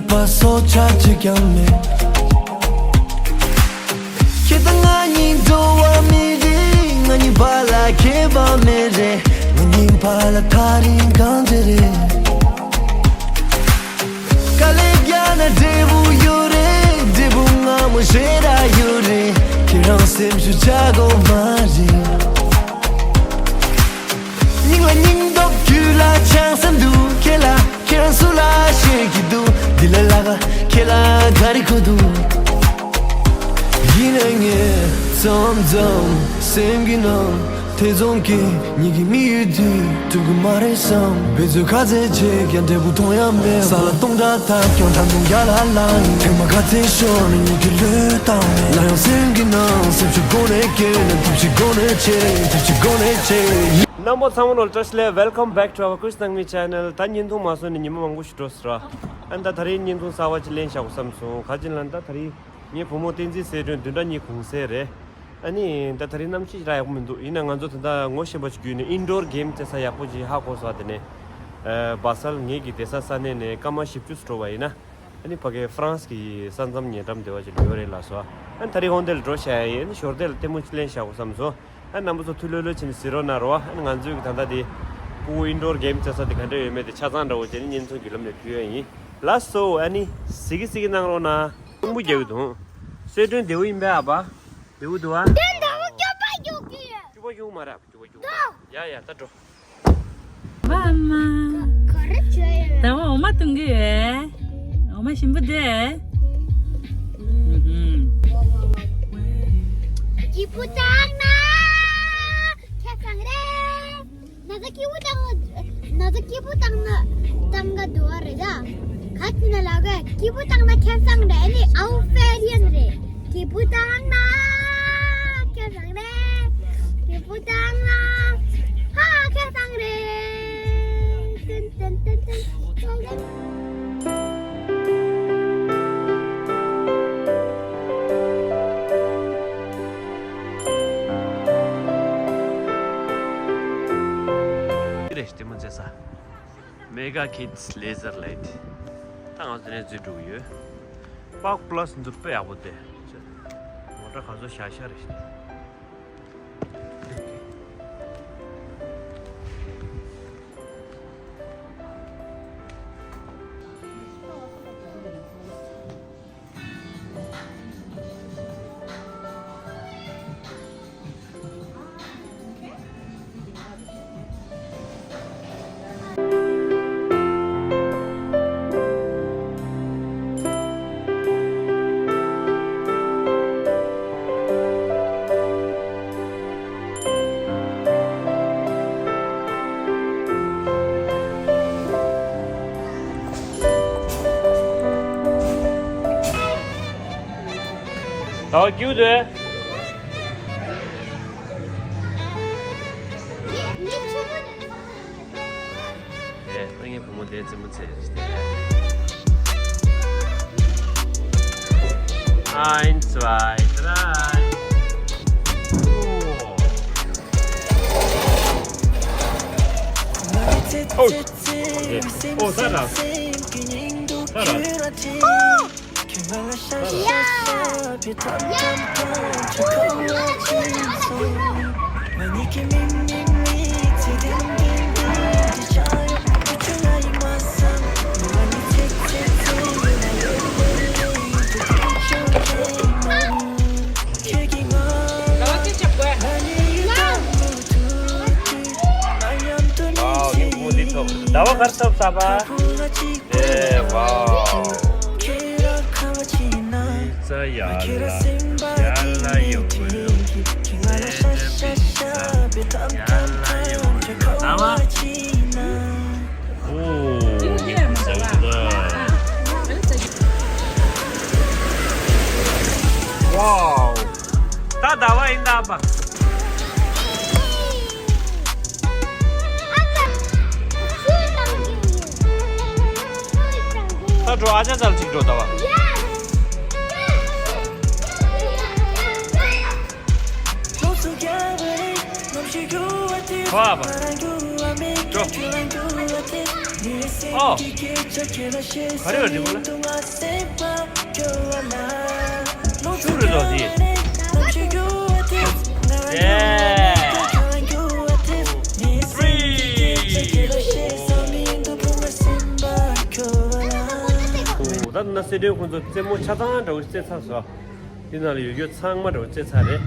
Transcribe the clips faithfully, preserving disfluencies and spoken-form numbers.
པ་སོ་ཆ་གཅིག་ཀྱང་མེད། ཁྱེད་དང་ང་གཉིས་འགྲོ་བ་མི་རིགས། ང་གཉིས་བར་ལ་ཁྱད་པར་མེད་རེད། ང་གཉིས་བར་ལ་ཐག་རིང་གང་ཆེ་རེད། དཀའ་ལས་བརྒྱབ་ན་འབྲས་བུ་ཡོད་རེད། འབྲས་བུ་མངར་མོ་ཞེ་དྲག་ཡོད་རེད། ཁྱེད་རང་སེམས་ཤུགས་ཆག་དགོས་མ་རེད། སྙིང་ལ་སྙིང་སྟོབས། རྒྱུད་ལ་ཆང་ས་འདུག་ཁྱེད་ལ་ཁྱེད་རང་སུ་ལ་བཤད་ཀྱི་འདུག་འདི་ལས་ལྷག་ཁྱེད་ལ་ག་རེ་དགོས་འདུག་ཡིན་ནའི་ངས་མཚམས་མཚམས་སེམས་ཀྱི་ནང་ཐེ་ཚོམ་སྐྱེ། ཉིད་ཀྱི་མི་ཡུལ་དུ་འགྲོ་གི་མ་རེད་བསམ། འབད་རྩོལ་ག་ཚད་བྱས་ཀྱང་འབྲས་བུ་མཐོང་ཡ་མེད། ས་ལ་སྟོང་ཕྲག་བཏབ་ཀྱང་ཁྲག་འཐུང་རྒྱ་ལ་ལངས། ཐེངས་མ་ག་ཚད་ཤོར་ནས་ཉིད་ཀྱི་བློས་བཏང་མེད། ལ་ཡང་སེམས་ཀྱི་ནང་སེམས་ཤུགས་སྒོ་ནས་སྐྱེས་ན། ཐབས་ཤེས་སྒོ་ནས་བྱེད། ཐབས་ཤེས་སྒོ་ནས་བྱེད། རྣམ་པ་ཚང་མ་ལ་བཀྲ་ཤིས་བདེ་ལེགས། Welcome back to our Kush Nangmi channel. ད་བརྙན་ཐུང་མ་བཟོས་ནས་ཉི་མ་མང་པོ་ཞིག་འགྲོ་སོང་ར། ཨ་ནི་ད་ད་རེས་བརྙན་ཐུང་གསར་པ་ཅིག་ལེན་བཞག་དགོས་བསམ་སོང་། ག་ཅི་ལབ་ན་ད་ད་རེས་ངའི་བུ་མོ་བསྟན་འཛིན་གསལ་སྒྲོན་བདུན་ཕྲག་གཉིས་གུང་སེང་རེད། ཨ་ནི་ད་ད་རེས་གནམ་གཤིས་ཞེ་དྲག་ཡག་པོ་མི་འདུག་ཡིན་ན་ང་ཚོ་ད་ལྟ་ངོ་ཤེས་པ་ཞིག་བརྒྱུད་ནས་indoor game རྩེ་ས་ཡག་པོ་ཅིག་ཧ་གོ་སོང་། དེ་ནས་ཨ་བ་སལ་ངེད་ཀྱི་བསྡད་ས་ས་གནས་ནས་སྐར་མ་བཞི་བཅུ་ཙམ་འགྲོ་བ་ཡིན་ན། ཨ་ནི་ཕ་གི་ཧྥ་རན་སི་གི་ས་མཚམས་ཉེ་འགྲམ་དེ་བ་ཅིག་ཡོད་རེད་ལབ་སོང་། ཨ་ནི་ད་རེས་ཧོན་དེ་ལ་འགྲོ་བྱ་ཡ་ཡིན། ཨ་ནི་ཞོར་དེ་ལ་ལྟད་མོ་ཅིག་ལེན་བཞག་དགོས་བསམ་སོང་། ཨ་ནི་རྣམ་པ་ཚོ་ཐུགས་ལྷོད་ལྷོད་བྱས་ནས་གཟིགས་རོགས་གནང་རོགས། ཨ་ནི་ང་ཚོའི་གི་ད་ལྟ་དེ་ཕྲུ་གུ་indoor game རྩེ་ས་དེ་ག་འདྲ་ཡོད་མེད་དེ་ཆ་ཚང་འདྲ་བོ་བྱས་ནས་བརྙན་ཐུང་བརྒྱུད་ལམ་ནས་ཕུལ་ཡ་ཡིན། ལགས་སོ། ཨ་ནི་གཟིགས་ཀྱི་གཟིགས་ཀྱི་གནང་རོགས་གནང་། ཁུང་བུ་རྒྱག་གི་འདུག་གསལ་སྒྲོན་བདེ་པོ་ཡིན་པས་ཨ་ཕ། བདེ་པོ་འདུག་ཨ། དེ་འདྲ་བོ་སྐྱོ་པ་རྒྱུག་གི་ཡོད། སྐྱོ་པ་རྒྱུག་མ་རེད། སྐྱོ་པ་རྒྱུག་མ་རེད། ཡ་ཡ་ད་འགྲོ། ཨ་མ། ག་རེ་བྱས་ཡོད། ད་འོ་མ་འཐུང་གི་ཡོད། འོ་མ་ཞིམ་པོ་འདུག་སྐྱིད་པོ་བཏང་ན་ཁྱེད་ཚང་རེད། ན་ཚ་སྐྱིད་པོ་བཏང་ན། ན་ཚ་སྐྱིད་པོ་བཏང་ན་བཏང་ག་འདུག་བ་རེད་ད། ག་ཅི་ན་ལ་ག་སྐྱིད་པོ་བཏང་ན་ཁྱེད་ཚང་རེད། ཨ་ནི་ཨའུ་ཧྥེ་རི་ཡན་རེད། སྐྱིད་པོ་བཏང་ན་ཁྱེད་ཚང་རེད། སྐྱིད་པོ་བཏང་ན་ཧ་ཁྱེད་ཚང་རེད། ཏན་ཏན་ཏན་ཏན། འདི་རེད་ལྟད་མོ་མཛད་ས། Mega Kids Laser Light། ད་ང་ཚོ་དེ་ནས་འཛུལ་འགྲོ་གི་ཡོད། Park Plus འདི་དཔེ་ཡག་པོ་དེ། མོ་ཊ་ག་ཚོད་བཞག་བཞག་རེད། ཟླ་བ་སྐྱིད་པོ་འདུག་ཨེ། ད་ངའི་བུ་མོ་དེ་རྩེད་མོ་རྩེ་རེད། Eins, zwei, drei. Oh. Oh, okay. Oh, Sarah. Sarah. Wow, you put it up. That was got some saba. ཨེ་ཝའོ། ཙ་ཡ་ལ་ཡ་ལ་ཡོ་ལོ། ཡ་ལ་ཡོ་ལོ། ད་བ། ཨོ། ཡ་ཙ་ཡ་ལ། ཝའོ། ད་ཟླ་བ་ཡིན་ད་པ། ད་འགྲོ་ཨ་ཅག་ཙལ་ཅིག་འགྲོ་ད་བ། ཧོ་ཨ་པ། འགྲོ། ཨོ། ག་རེ་ཡོད་འདི་མོ་ལ། ཤུ་རེད་དོ་འདི། ཨེ། ད་ན་སེ་དོན་ཁོང་ཚོ་རྩེད་མོ་ཆ་ཚང་འདྲ་བོ་རྩེད་ཚར་སོང་། འདི་ནང་ལ་ཡོད་རྒྱུ་ཚང་མ་འདྲ་བོ་རྩེད་ཚར་རེད།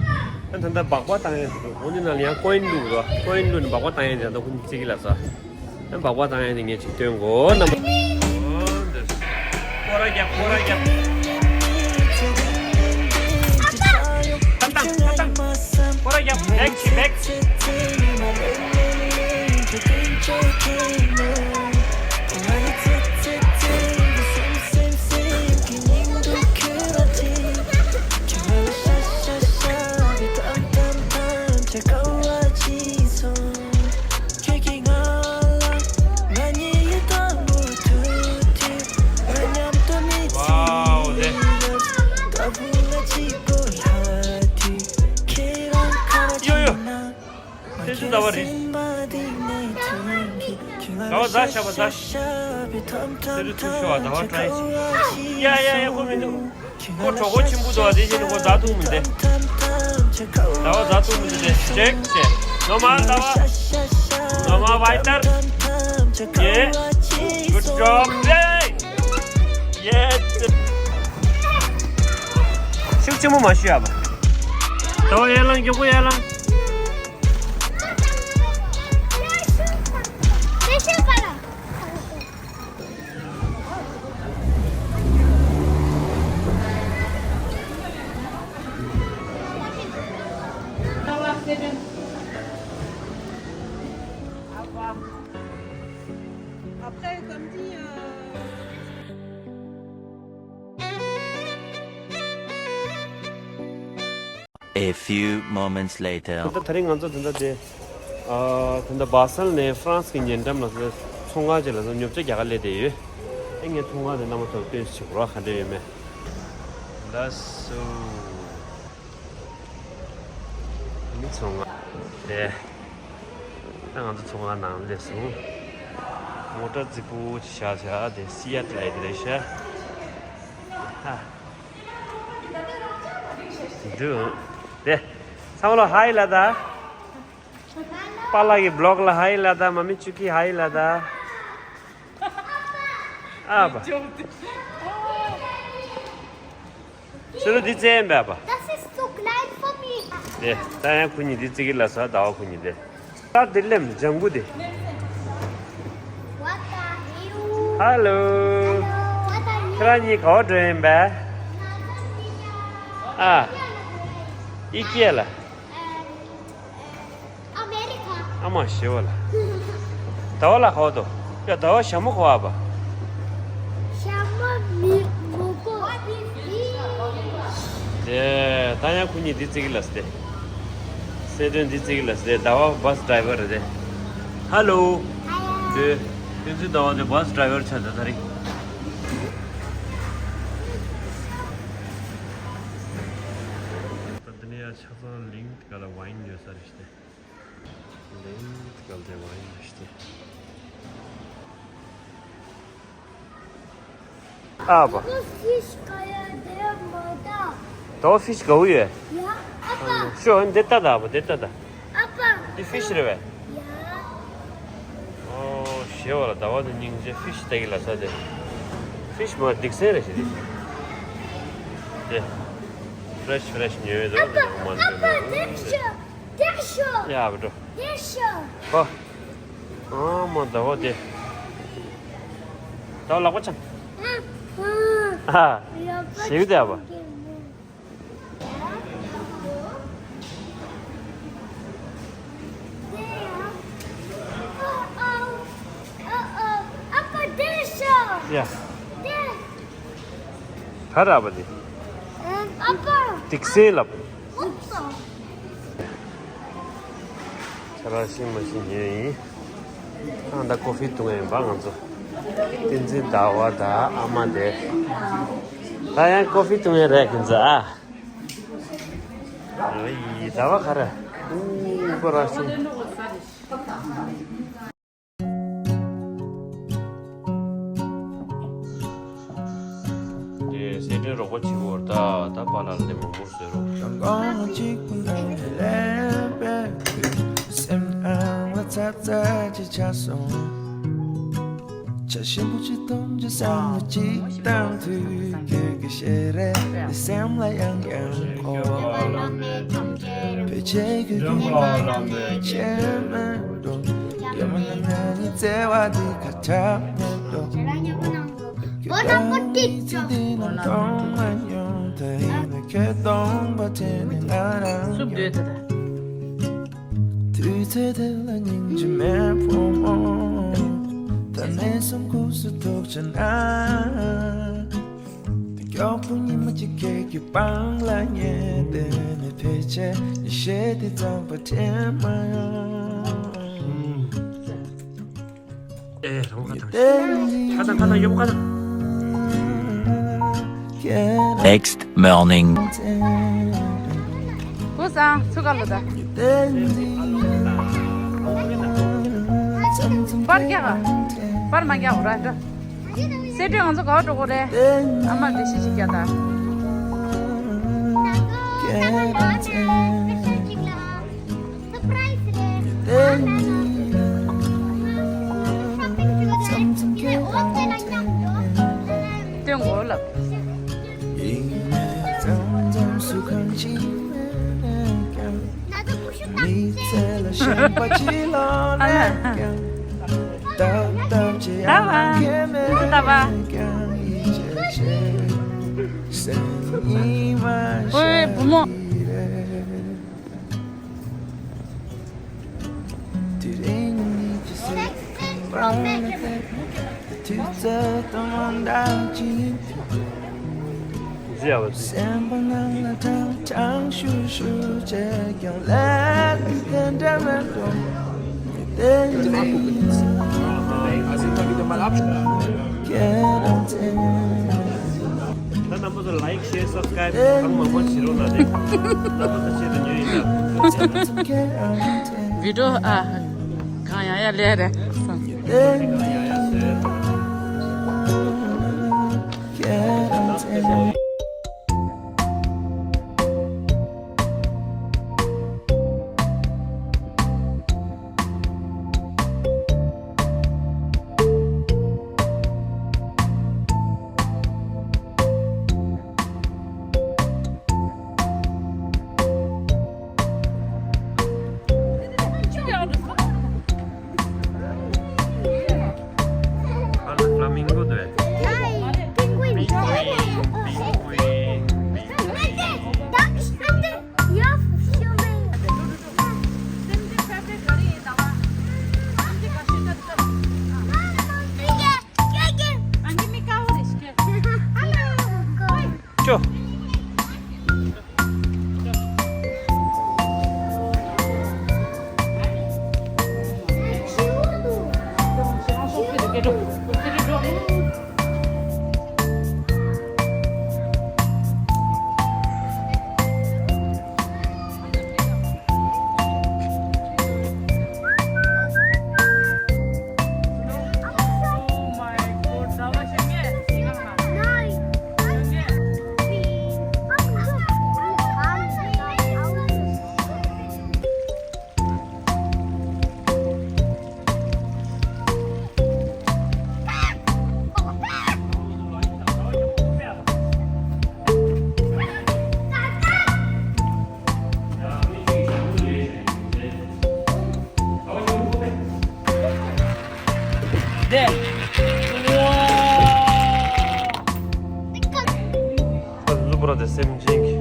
ཨ་ད་ལྟ་སྦག་སྦག་བཏང་ཡས་འདུག་འོ་འདི་ནང་ལ་ཡང་ཀོ་ཡིན་བླུགས་འདུག་ཀོ་ཡིན་བླུགས་ནས་སྦག་སྦག་བཏང་ཡས་འདི་ད་ལྟ་ཁོ་གཉིས་རྩེད་ཀྱི་ལབ་ས། ཨ་སྦག་སྦག་བཏང་ཡས་འདི་ངས་ཅིག་སྟོན་གོ་རྣམ་པ། འོ་འདི། ཁོ་ར་རྒྱབ་ཁོ་ར་རྒྱབ། ཐམ་ཐམ་ཐམ་ཐམ། ཁོ་ར་རྒྱབ་བེག་ཆི་བེག་ཡོ་ཡོ། ཁྱེད་ཚོ་ཟླ་བ་རེད། ཟླ་བ་ཟ་ཤ་བ་ཟ། ཁྱེད་ཚོ་ཐུག་ཤོག་ཟླ་བ་བཀྲ་ཤིས། ཡ་ཡ་ཡ་ཁོ་མི་འདུག་ཁོ་གྲོད་ཁོག་ཆེན་པོ་འདུག་དེ་བཞིན་ཁོ་ཟ་ཐུབ་མི་འདུག་ཟླ་བ་ཟ་ཐུབ་མི་འདུག་དེ་ཅེག་བྱས། ནོ་མ་ཟླ་བ། ནོ་མ་ཝའི་ཏར། ཡེ། གུཌ་ཇོབ། ཡེ། ཤུགས་ཆེན་པོ་མ་ཞུ་ཡ་བ། ཟླ་བ་ཡར་ལངས། མགྱོགས་པོ་ཡར་ལངས། Après, comme dit, euh, A few moments later. ད་ད་རིང་ང་ཚོ་ད་ལྟ་དེ། ཨ། ད་ལྟ་སྦ་སལ་ནས་ཧྥ་རན་སི་གི་ཉེ་འགྲམ་ལ་ཚོང་ཁང་ཅིག་ལ་ཚོ་ཉོ་ཆ་རྒྱག་ག་སླེབས་བསྡད་ཡོད། ཨེ་ངས་ཚོང་ཁང་དེ་རྣམ་པ་ཚོར་སྟོན་ཞིག་རོགས་ག་འདྲ་ཡོད་མེད། ལགས་སོ། མི་ཚོང་ཁང་དེ། ད་ང་ཚོ་ཚོང་ཁང་ནང་སླེབས་སོང་། མོ་ཊ་རྫིག་པོ་ཅིག་བཞག་བཞག་དེ་སི་ཡ་ཊི་ལབ་ཡ་དེ་རེད་ཤག་ཧ། འདུག་དེ། ཚང་མ་ལ་ཧའི་ལབ་ད། པཱ་ལགས་ཀྱི་བི་ལོག་ལ་ཧའི་ལབ་ད། མ་མི་ཅུ་ཀི་ཧའི་ལབ་ད། ཨ་བ། ཕྱི་ལོ་འདི་རྩེ་ཡིན་པས་པ། Das ist zu klein für mich. དེ་ད་ཡང་ཁོ་གཉིས་འདི་རྩེ་གི་ལ་ས་ཟླ་བ་ཁོ་གཉིས་དེ། ད་འདི་སླེབས་ནས་ལྗང་གུ་དེ། What are you? Hello. Hello, what are you? ཁྱེད་རང་གཉིས་ག་བ་འགྲོ་ཡིན་པས། ཨ། ཨི་ཀི་ཡ་ལ། ཨ་མ་ཞེ་བ་ལ། ཟླ་བ་ལ་ཧོ་དོ། ཡ་ཟླ་བ་ཞྭ་མོ་གོ་བ་པ། ཞྭ་མོ་མི་མོ་གོ། དེ་ད་ཡང་ཁོ་གཉིས་འདི་རྩེ་གི་ལ་སྟེ། སེ་དོན་འདི་རྩེ་གི་ལ་སྟེ། ཟླ་བ་བྷ་སི་ཌ་རའི་ཝར་རེད་དེ། ཧ་ལོ། དེ་དེ་ཚོའི་ཟླ་བ་དེ་བྷ་སི་ཌ་རའི་ཝར་ཆགས་ད་ད་རིང་། ད་དེ་ནས་ཡ་ཆ་ཚང་ལིང་ག་ལ་ཝའིན་ཉོས་ས་རེད་སྟེ། ལེན་གལ་ཏེ་བ་ཡིན་ཞིག་ཨ་བ། ཕིཤ་ག་ཡ་དེ་མ་ད། ད་བ་ཕིཤ་ག་བུ་ཡོད། ཡ་ཨ་ཕ། ཤོ་འདི་ལྟ་ད་བ་འདི་ལྟ་ད། ཨ་ཕ། འདི་ཕིཤ་རེད་བས། ཡ། ཨོ་ཞེ་བ་ལ་ཟླ་བ་དེ་སྙིང་རྗེ་ཕིཤ་ལྟ་གི་ལ་ས་དེ། ཕིཤ་མ་སྡིག་སྲིན་རེད་ཞེ་དེ། དེ། ཕི་རེཤ་ཕི་རེཤ་ཉོས་ཡོད་དོ། ཨ་ཕ། ཨ་ཕ། དེ་ཤོ། དེ་ཤོ། ཡ་བ་འགྲོ། དེ་ཤོ། ཧོ། ཨ་མ་ཟླ་བ་དེ། ཟླ་བ་ལག་པ་འཆང་། ཨ། ཨ། ཞེ་གི་དེ་ཨ་བ། ཡ། ག་རེ་ཨ་བ་དེ། སྡིག་སྲིན་ལབ། ཁྱེད་རང་ཤེས་མ་ཤེས་ཉོས་ཡིན། ཨ་ད་ཀོ་ཧྥི་འཐུང་ཡ་ཡིན་པ་ང་ཚོ། བསྟན་འཛིན་ཟླ་བ་དང་ཨ་མ་དེ། ད་ཡང་ཀོ་ཧྥི་འཐུང་ཡ་རེད་ཁྱེད་ཚོ་ཨ། ཨ་ཡི་ཟླ་བ་ག་རེ། ཨུ་ཁོ་རང་ཤུ། རོགས་པ་བྱེད་དགོས་ད། ད་པཱ་ལགས་ལ་དེ་མང་པོ་བཟོས་རོགས། ལམ་གང་གཅིག་པུ་ན་ལས་པའི་སེམས་ཨང་ལ་ཚ་ཚ་ཅིག་ཆགས་སོང་། བྱ་ཞིམ་པོ་ཅིག་གཏོང་རྒྱུ་བསམ་བློ་ཅིག་བཏང་དུས། ཁྱོད་ཀྱི་ཞལ་རས་འདི་སེམས་ལ་ཡང་ཡང་འཁོར། བོད་ཆས་ཀྱི་རྒྱུད་ལ་ཆེ་མེད་འགྲོ། ཡ་མ་ན་ན་ནི་བརྩེ་བ་འདི་ཁ་ཁྲ་མེད་འགྲོ། ཁྱོད་ཀྱི་ཚེ་འདི་ནམ་མཐོང་མ་མྱོང་། ད་ཡིན་ན་ཁྱོད་སྟོང་པ་དེ་ནི་ང་རང་སུབ་ཡོད་ད། དུས་ཚོད་དེ་ལ་སྙིང་རྗེ་མེད་བུ་མོ། ད་ནས་བཟུང་ཁུག་སུ་ཐུག་ཆ་ན། དེ་མགྱོགས་པོ་ཉི་མ་གཅིག་ཁྱེད་ཀྱི་པང་ལ་ཉལ་ཏེ་ནི་ཕལ་ཆེར་ཉི་ཤེལ་དེ་གཙང་པ་དྲན་མ་ཡོང་། ཨེ་རང་ཁ་དང་། ཁ་དང་ཁ་དང་ཡོབ་ཁ་དང་། Next morning. ཀུ་སང་ཚུ་ག་ལོ་ད། པར་རྒྱག་ག་པར་མ་རྒྱག་གོ་ར་འདྲ། སེ་འབྲས་ང་ཚོ་ག་པར་འགྲོ་གོ་རེད། ཨ་མ་འགྲེལ་བཤད་ཞིག་རྒྱག་ད། སུ་པ་རའི་སི་རེད། སྟོན་གོ་ལབ། ད་བ། ད་བ། ཨོའི་བུ་མོ། དེ་རིང་ཉིད་ཀྱི་སེམས་པ་ལ་བལྟས། དུས་ཚོད་དང་མ་འདྲ་ཅིག་སེམས་པ་ནང་ལ་གྲང་གྲང་ཤུར་ཤུར་བྱས་ཀྱང་ལས་དེ་འདྲ་མེད་དོ། དེ་ནི་ཁྱེད་རང་ཚེ། ད་རྣམ་པ་ཚོ་ལའིག་ཤེར་སབ་སི་ཀ་རའིབ་གང་མང་མང་བྱེད་རོགས་གནང་སྟེ། རྣམ་པ་ཚོ་ཆེད་དུ་ཉོས་ཡིན་ད། བི་ཌིའོ་ཨ། གང་ཡང་ཡ་ལས་རེད། ཨ་ལ་ཕ་ལ་མིང་གོ་དེ། Penguin. Penguin. Ducks. You're filming. ཅོ། ལུ་པ་ར་དེ་སེམས་ཅན་གྱི་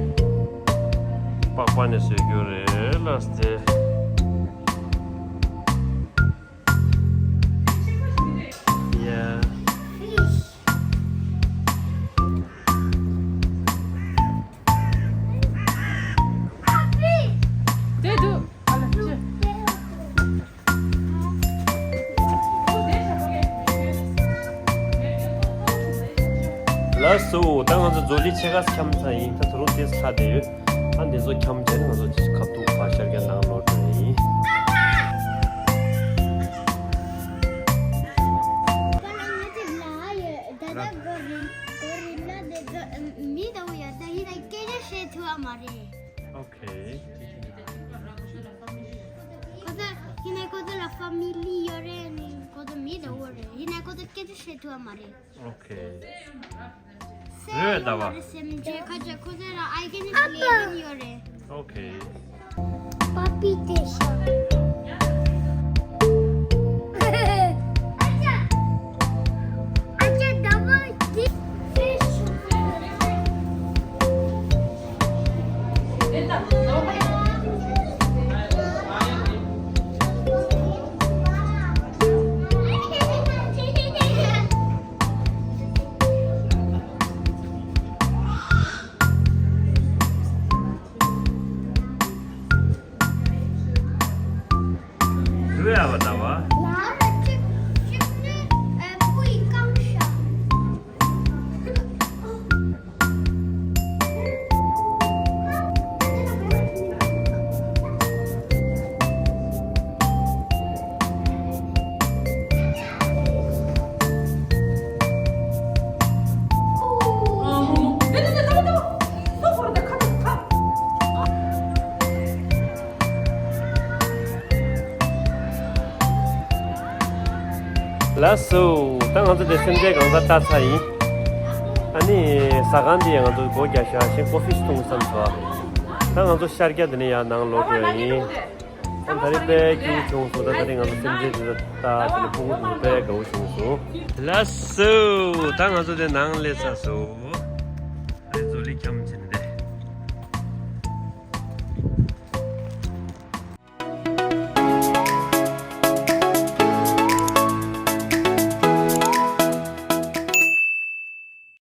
པགས་པ་ནས་བཟོས་རྒྱུ་རེད་ལགས་ཏེ། ཡ། དེ་འདུག་ཨ་ལ་ཅི། ལགས་སོ། ད་ང་ཚོ་མཛོ་ལི་ཕྱེད་ཀ་འཁྱམས་ཚར་ཡིན། ད་ད་རུང་ཏོག་ཙམ་ཆགས་བསྡད་ཡོད། ཨ་འདི་ཚོ་འཁྱམས་བྱས་ནས་ང་ཚོ་ཁ་ཐུག་ཕར་ཤར་རྒྱག་ནང་ལོག་འགྲོ་ཡིན། ལ་ གོ་རི་ལ་དེ་མི་འདྲ་བོ་ཡོད་ད། ཡིན་ན་སྐད་ཆ་བཤད་ཐུབ་པ་མ་རེད། ཨོ་ཁེ། ཁོ་ཚོ་ཡིན་ན་ཁོ་ཚོ་ལ་ཕ་མི་ལི་ཡོད་རེད། ནི་ཁོ་ཚོ་མི་འདྲ་བོ་རེད། ཡིན་ན་ཁོ་ཚོ་སྐད་ཆ་བཤད་ཐུབ་པ་མ་རེད། ཨོ་ཁེ། རེད་ད་བ། སེམས་ཅན་ཁ་ཅིག་ཁོ་ཚོ་ལ་ཨའི་ཀེ་ནི་ལེ་ཡིན་ཡོད་རེད། ཨོ་ཁེ། Papi Tesha. Acha, acha, double this fish. ལགས་སོ། ད་ང་ཚོ་དེ་སེམས་ཅན་གང་ས་ལྟ་ཚར་ཡིན། ཨ་ནི་ཟ་ཁང་འདི་ཡང་ང་ཚོ་སྒོ་རྒྱག་ཤག་ཤིང་ཀོ་ཧྥི་འཐུང་བསམ་སོང་། ད་ང་ཚོ་ཤར་རྒྱག་འདི་ནས་ཡར་ནང་ལོག་དགོས་ཡིན། ད་ད་རེས་དཔེ་སྐྱིད་པོ་བྱུང་སོང་། ད་ད་རེས་ང་ཚོ་སེམས་ཅན་འདི་ལྟ་དེ་ནས་ཕྲུ་གུ་འདུག་དཔེ་དགའ་བོ་བྱུང་སོང་། ལགས་སོ། ད་ང་ཚོ་དེ་ནང་སླེབས་ཚར་སོང་། ཨ་རེ་ཛོ་ལི་འཁྱམ་བྱས་